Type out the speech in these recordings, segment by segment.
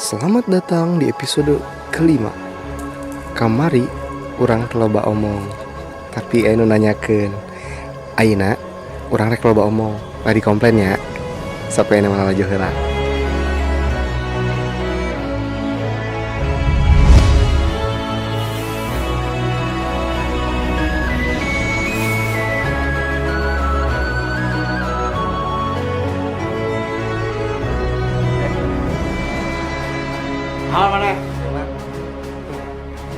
Selamat datang di episode kelima. Kamari urang teu loba omong, tapi aya nu nanyakeun. Ayeuna urang rek loba omong, bari komplain ya. Sampai ayeuna malah lalajo heula. Hal mana?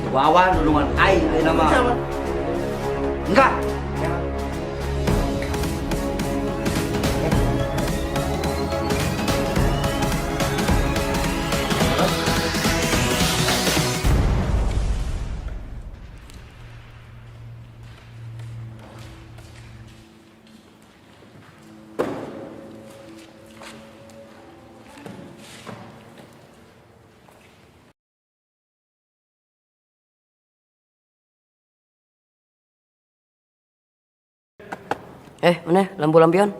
Wawan dulungan aing ayeuna mah. Enggak. Eh, mana lampu lampion?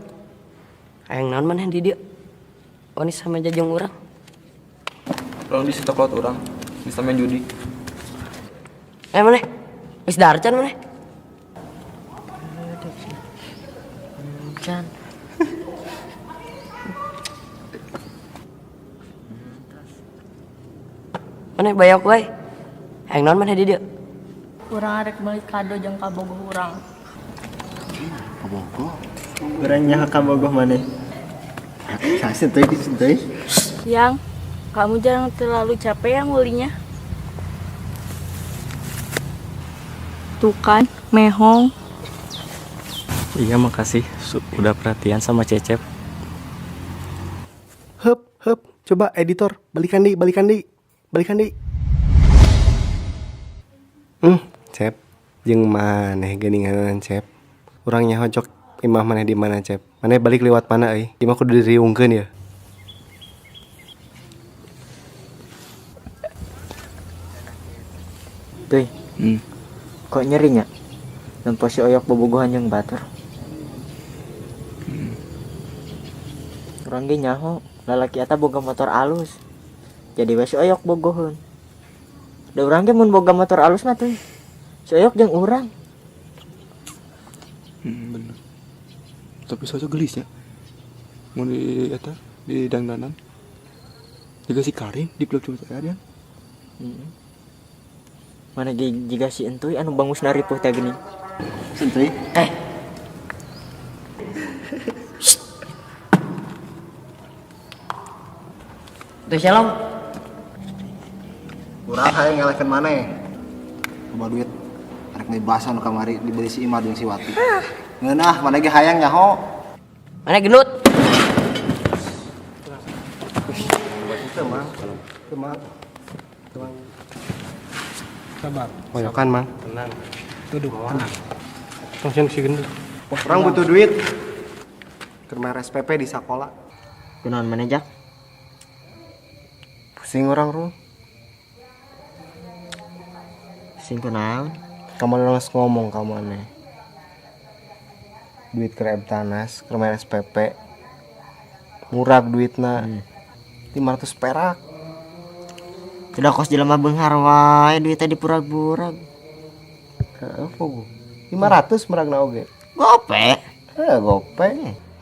Hayang naon maneh di dieu? Wani sama jajang urang. Urang di situ kolot urang, bisa main judi. Eh, maneh? Geus dahar can maneh? Can. Maneh bayok wae. Hayang naon maneh di dieu? Urang arek meuli kado jeung kabogoh urang. Kabogoh? Urang nyaho kabogoh maneh. Santuy, santuy. Yang, kamu jangan terlalu capek ya ngulinya. Tuh kan, mehong. Iya, makasih udah perhatian sama Cecep. Hup, hup, coba editor, balikan di, balikan di, balikan di. Cep, jeung maneh geuningan Cep. Urang nyaho cok imah maneh di mana Cep. Maneh balik lewat mana euy? Imah kudu diriungkeun ya. Tuh. Kok nyeri nya? Nempo si Oyok bobogohan jeung batur. Urang ge nyaho, lalaki eta boga motor alus. Jadi we si Oyok bogoheun. Da urang ge mun boga motor alus mah tuh. Si Oyok jeung urang. Bener. Tapi soalnya gelis ya. Mun di eta di dangdanan. Juga si Karin di klub cuma saya dia. Mana ge jiga si Entuy anu bangus naripuh teh geuning. Entuy. Eh. Tuh shalom. Urang hayang ngalehkeun maneh. Loba duit. Arek meuli bakso nu kamari dibeli si Imah jeung si Wati. Ngeunah maneh ge hayang nyaho. Maneh gendut. Teu mang. Teu mang. Teu mang. Sabar. Moyokan mang. Tenang. Duduk, tenang. Tong si gendut. Urang butuh duit. Keur bayar SPP di sakola. Kunaon maneh jak? Pusing urang Rul. Pusing kunaon? Kamu orang geus ngomong ka maneh. Duit keur Ebtanas, keur bayar SPP. Murag duitna. 500 perak. Sudah kos jelema beunghar wae duitnya dipurag-purag. Heeh, pogo. 500 muragna oge. Gope. Heeh, gope.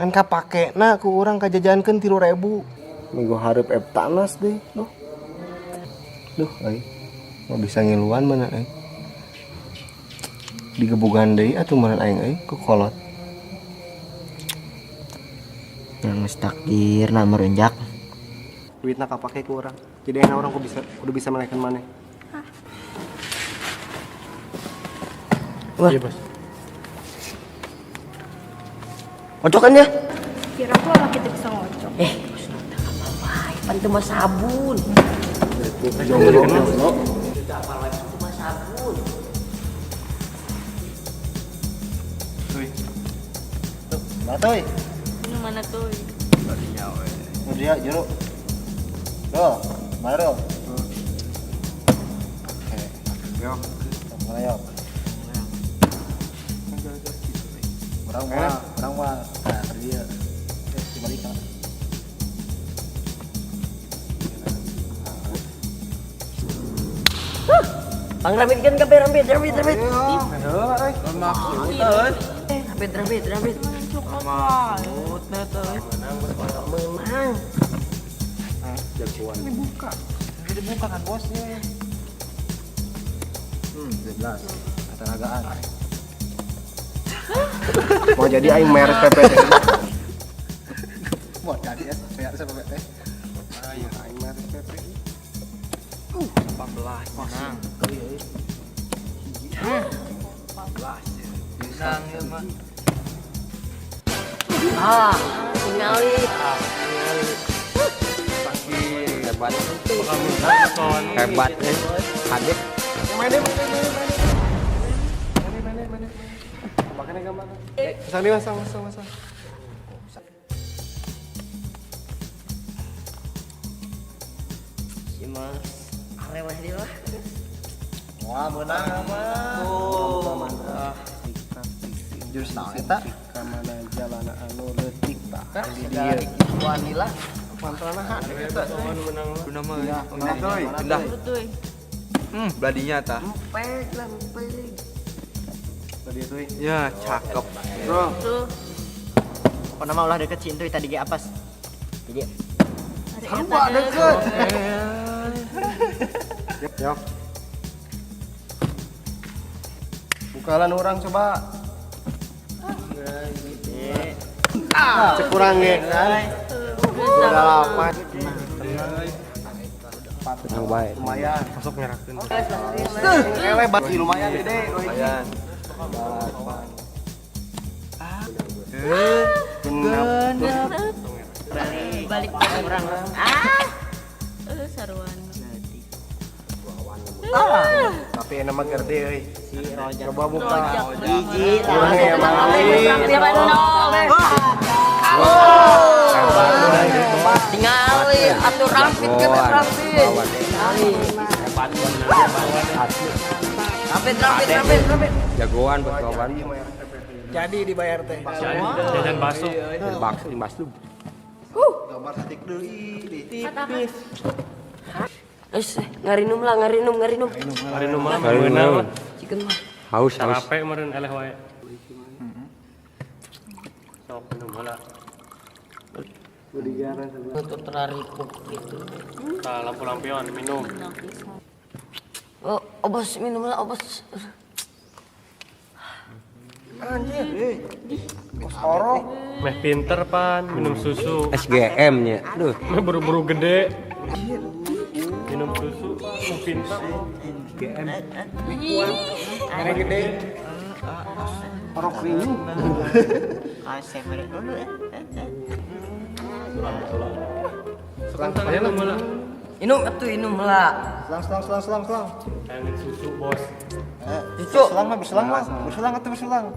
Ngan kapakena ku urang kajajankeun 3.000. Minggu hareup Ebtanas deui. Duh. Duh, euy. Mah bisa ngiluan mana euy. Digebugan deui atuh meureun aing euy ku kolot. Yang geus takdirna meureun jak. Duitna kapake ku urang. Jadi enak urang kudu bisa melehkeun maneh. Hah? Wah. Iya, Bos. Ngocokan ya? Kira aku laki teu bisa ngocok. Bos, tak apa-apa. Pan teu mah sabun. Jomblo, jomblo. Teu apa wae teu mah sabun. Tuh. Mana tuh? Ini mana tuh? Nu dia jero. Tuh, mana tuh? Oke. Yo. Mana yo? Urang mah, urang mah. Nah, keur dieu. Eh, dibalik ka. Pangrambitkeun kabeh rambit rambit rambit. Rambit rambit rambit. Menang. Jagoan. Dibuka. Dibuka kan bosnya. 12. Ketenagaan. Mau jadi aing merek PPT. Mau jadi bayar SPP. Ayo aing merek PP. 18 menang. 14. Menang ya mah. Ah, tingali. Hebat. Hebat Adek. Mana. Makannya gampang. Masang nih, masang, masang, masang. Si Mas arewah dia lah. Wah, menang mah. Oh, mantap. Jurus naon eta? Ka mana jalana anu leutik tah. Di Segala dieu. wani lah. Mantrana ha eta. Guna mah. Pindah. Betul. Beladinya tah. Empek lah, empek. Tadi itu. Ya, cakep. Bro. Tuh. Pokona mah ulah deket si Entuy tadi ge apas. Jadi Sarua deket. Yok. Bukalan orang coba. Ah, cekurang ge kan. 28. Tenang bae. Lumayan. Masuk nyerahkeun. Eleh bati lumayan gede. Lumayan. Genep. Balik orang. Ah. Saruan. Tapi enak mah gede euy. si Rojak. Coba buka. Hiji Kurang ya maling. Tingali atuh rampit kabeh rampit. Rampit rampit rampit rampit. Jagoan bos kawan. Jadi dibayar teh. Jajan bakso. Bakso di Mas lu. Gambar satik deui. Tipis. Geus ngarinum lah, ngarinum, ngarinum. Ngarinum mah meunang. Chicken mah. Haus haus. Sarape meureun eleh wae. Sok minum heula. Untuk teraripuk gitu. Tah lampu lampion minum. Oh, obos minum lah, obos. Anjir. Orok. Meh pinter pan minum susu. SGM nya. Aduh. Meh buru-buru gede. Minum susu, meh pinter. SGM. Karena gede. Orok rinyu. Asem dulu. Selang minum heula. Minum atuh minum lah. Selang selang selang selang selang. Hayangin susu bos. Susu. Berselang mah berselang lah. Berselang atau berselang.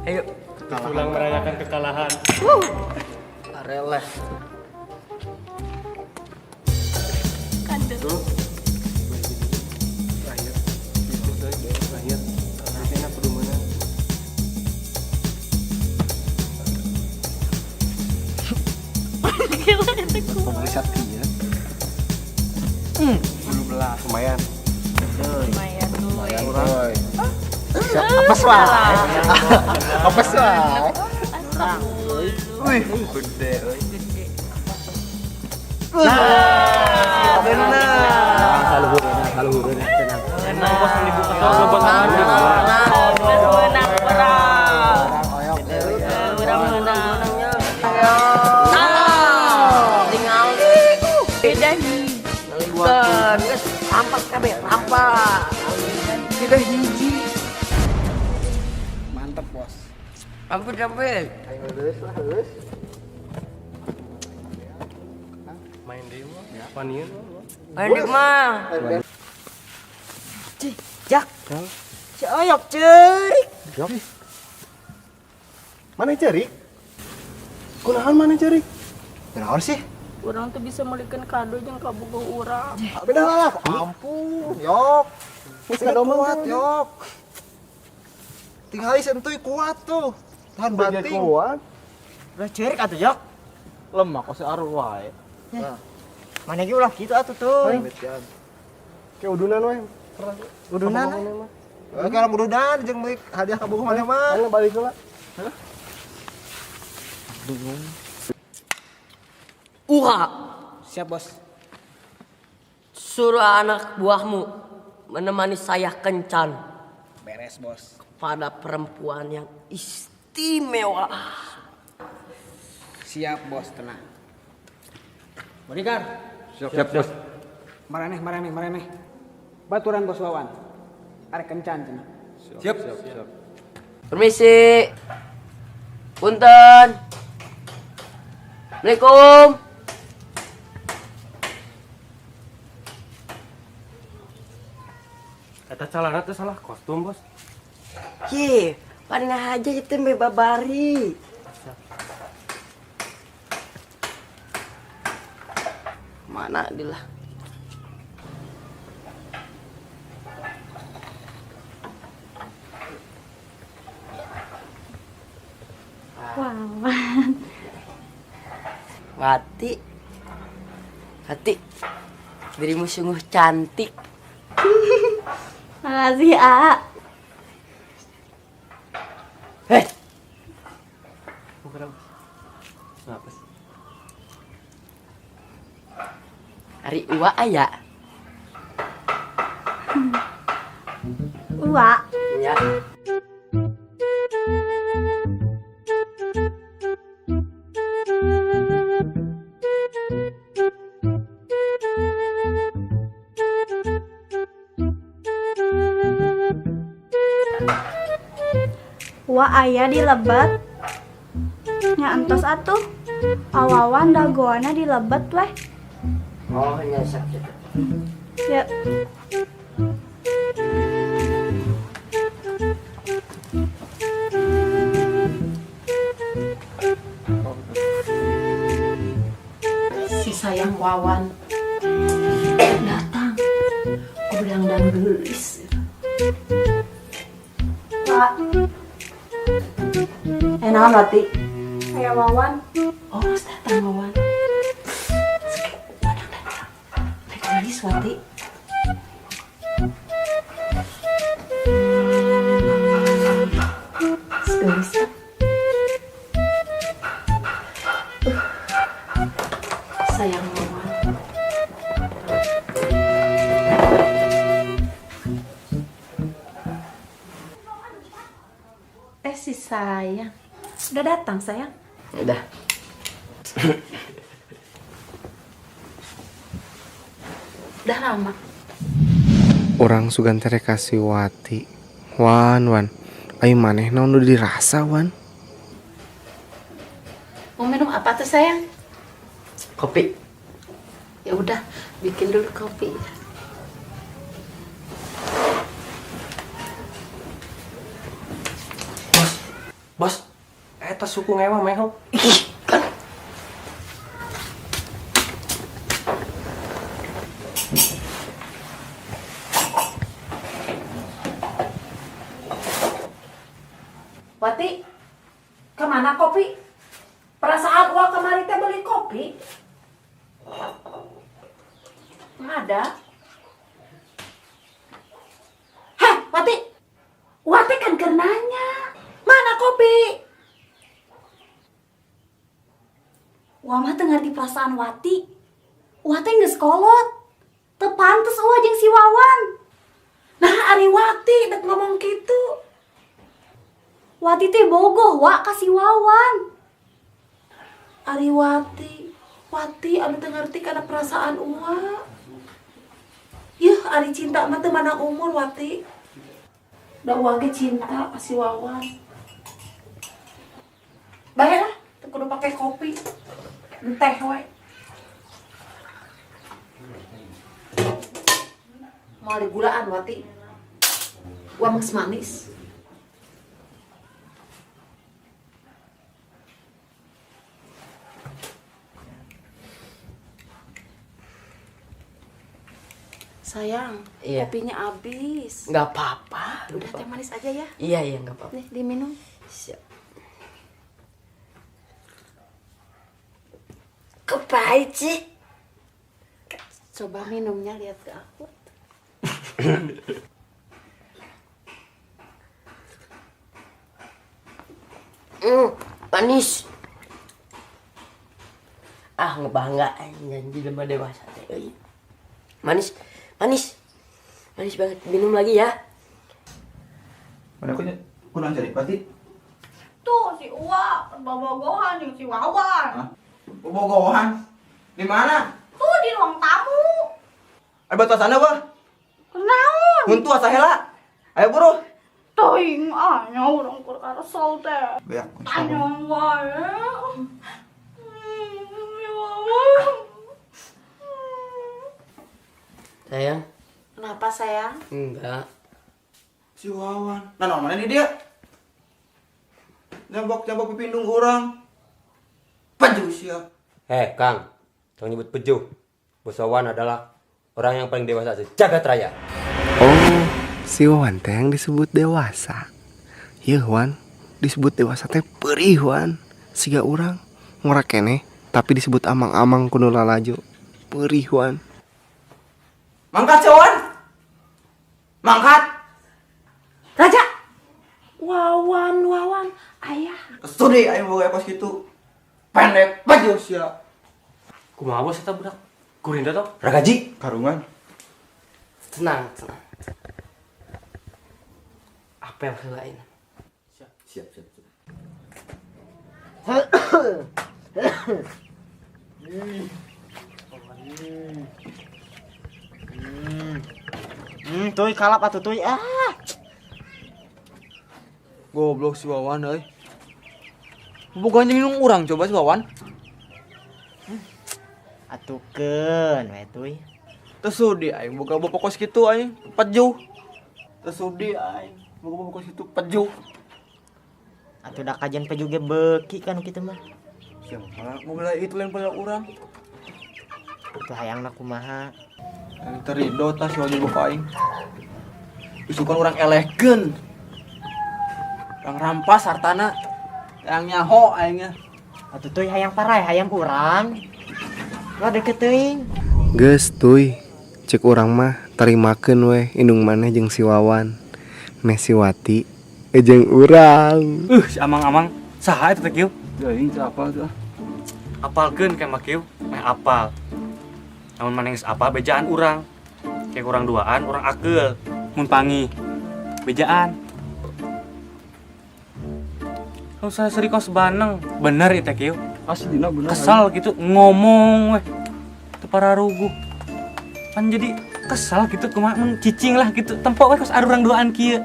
Ayo. Pulang merayakan kekalahan. Areleh. Kandel. Lahir. Lahir. Lahir. Kudu meunang. Gila itu kuat. Riset kieu. 17 lumayan. Lumayan tuh. Lumayan. Apa sih? Apa sih? Wih, gede euy. Gede. Benar. Saluhur, saluhur. Tenang bos yang dibuka sok bos. Geus menang urang. Urang menang. Tingali. Beda hiji. Bukan, geus rampas kabeh, rampas. Tidak hiji. Mantap, bos. Rampit rampit. Ayo leuleus lah, leuleus. Main deui mah. Panieun mah. Main deui mah. Cih, Jak. Si Oyok ceurik. Yok. Mana ceurik? Kunaon mana ceurik? Kunaon sih? Urang tuh bisa melikeun kado jeung kabogoh urang. Beda lah, ampun, yok. Geus kado mah Kuat, yok. Tinggal sentuh kuat tuh. Tahan banting. Kuat. Ulah ceurik atuh, Jok. Lemah kok searuh wae. Mana ge ulah kitu atuh tuh. Kayak udunan we. Udunan. Oke, orang udunan jeung meuli hadiah ka bogoh maneh mah. Ayo balik heula. Uha, Siap, Bos. suruh anak buahmu menemani saya kencan Beres, Bos. pada perempuan yang istimewa. Siap, Bos, tenang. Bodyguard. Siap, Bos. Maraneh, maraneh, maraneh. Baturan Bos Wawan. Arek kencan cenah. Siap, siap. Permisi. Punten. Assalamualaikum. Eta calana teh salah kostum, Bos. Ye, paling aja itu mbe babari. Mana dilah? Wawan. Wati. Wati. Dirimu sungguh cantik. Makasih, A. Hei. Bukan apa? Apa sih? Ari uwa aya. Uwa. Ya. Uwa aya di lebet. Nya entos atuh. Awawan dagoana di lebet weh. Oh, nya sakit. Ya. Si sayang Wawan datang. Ku dan gelis. Pak, Naon Wati? Aya Wawan. Oh, mas datang Wawan. Wadang datang. Rek gelis Wati. Gelis. Sayang Wawan. Si sayang. Udah datang sayang? Udah. Udah lama. Urang sugan teh rek ka si Wati. Wan, Wan. Ayo maneh naon nu dirasa, Wan? Mau minum apa tuh sayang? Kopi. Ya udah, bikin dulu kopi. Bos, bos, eta suku ngewa meho. Ih, kan. Wati, kemana kopi? Perasaan uang kemarin teh beli kopi. Nggak ada. Heh, Wati. Wati kan keur nanya. Mana kopi? Wa mah teu ngarti perasaan Wati. Wa teh geus kolot. Teu pantes Uwa jeung si Wawan. Nah, ari Wati dek ngomong gitu. Wati teh bogoh wa ka si Wawan. Ari Wati, Wati anu teu ngerti kana perasaan Uwa. Yuh, ari cinta mah teu mandang umur Wati. Da Uwa ge cinta ka si Wawan. Bae lah, teu kudu pake kopi. Enteh we. Moal digulaan Wati. Uwa geus manis. Sayang, Iya. kopinya habis. Nggak apa-apa. Udah teh manis aja ya. Iya, nggak apa-apa. Nih, diminum. Siap. Kok pahit sih? Coba minumnya lihat ke aku. Manis. Ah, ngebanggaan janji jelema dewasa teh euy. Manis, manis. Manis banget. Minum lagi ya. Mana aku kunaon cari pasti? Tuh si Uwa bobogohan jeung si Wawan. Bobogohan. Di mana? Tuh di ruang tamu. Ayo batasan apa? Kunaon? Huntu asa heula. Ayo buru. Teuing ah nya urang keur karesel teh. Beak. Tanya wae. Ya Wawan. Sayang. Kenapa sayang? Enggak. Si Wawan. Nah, nah, mana ini dia? Nyambok-nyambok pipindung orang. Pejuh sia. Eh, Kang, jangan nyebut pejuh. Bos Wawan adalah orang yang paling dewasa sejagat raya. Oh, si Wawan teh yang disebut dewasa. Yeuh Wan, disebut dewasa teh perih Wan. Siga urang ngora keneh tapi disebut amang-amang ku nu lalajo. Perih Wan. Mangkat si Wawan. Mangkat. Raja. Wawan, Wawan, ayah. Sudi aing boga kos kitu. Pendek pejuh sia. Kumaha bos eta budak? Gurinda toh? Ragaji. Karungan. Tenang, tenang. Apel heula ini. Siap, siap, siap. Tuy kalap atuh tuy ah. Goblok si Wawan euy. Boga anjing minum urang coba si Wawan. Atukeun we tuy. Teu sudi aing boga bapak kos kitu aing pejuh. Teu sudi aing boga bapak kos kitu pejuh. Atuh da kajian pejuh ge beuki kan kitu mah. Siapa ngobrol itu lain pada urang. Atuh hayangna kumaha? Aing teu rido tah si Wawan bapak aing. Isukan urang elehkeun. Urang rampas hartana. Yang nyaho aingnya. Atuh tuy hayang parai hayang urang. Lah deket teuing. Geus tuy, cek urang mah tarimakeun weh indung maneh jeung si Wawan. Meh si Wati jeung urang. Si amang-amang saha eta teh kieu? Teuing teu apal tuh. Apalkeun ka mah kieu, meh apal. Lamun maneh geus apal bejaan urang. Kayak urang duaan, urang akeul. Mun pangi bejaan. Kalau saya seri kos baneng, bener itu kieu. Aslina bener. Kesal gitu ngomong weh. Teu pararuguh. Kan jadi kesal gitu kumaha mun cicing lah gitu. Tempok weh kos urang duaan kieu.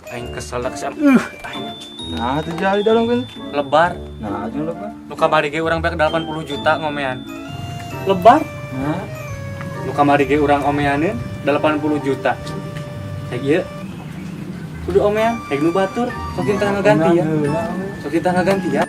Aing kesal lah kesal. Aing. Nah, teu jadi dalam kan. Lebar. Nah, jeung lebar. Nu kamari ge urang beak 80 juta ngomean. Lebar. Nah. Nu kamari ge urang omeaneun 80 juta. Kayak ieu. Kudu omean, kayak nu batur, sok cinta ngaganti ya. Sok cinta ngaganti ya.